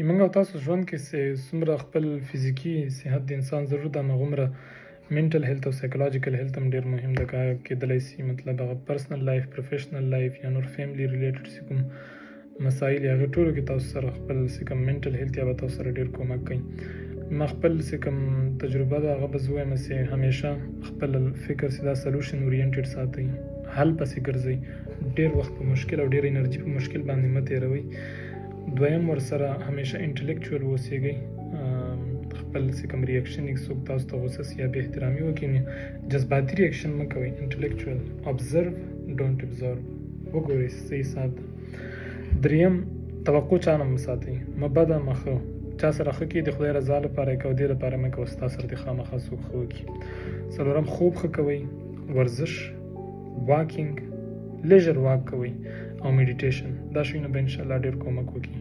موږ او تاسو ژوند کې څومره خپل فزیکي صحت د انسان ضرور ده، هغومره mental health او psychological health هم ډیر مهم ده. که کېدلی سي، مطلب هغه personal life، professional life یا نور family related څه کوم مسایل، هغه ټولو کې تاسو سره خپل څه کوم mental health یا به تاسو سره ډیر کومک کوي. ما خپل څه کوم تجربه ده، هغه به زه ووایم چې همیشه خپل فکر سیدا solution oriented ساتئ، حل پسې ګرځئ. ډیر وخت په مشکل او ډیر انرژي په مشکل باندې مه تېروئ. دویم، ورسره همیشه intellectual اوسېږئ. خپل څه کوم reaction، څوک تاسو ته غوسه سي یا بې احترامي وکړي، جذباتي reaction مه کوئ. Intellectual، observe، don't absorb، وګورئ څه حساب ده. دریم، توقع چا نه مه ساتئ، مه بده مه ښه. چا سره ښه کې د خدای رضا لپاره کوه، دې لپاره مه کوه ستا سره دې خامخا څوک ښه وکړي. څلورم، خوب ښه کوئ، ورزش، walking، leisure walk کوئ او meditation. دا شیونه به انشاءالله ډېر کومک وکړي.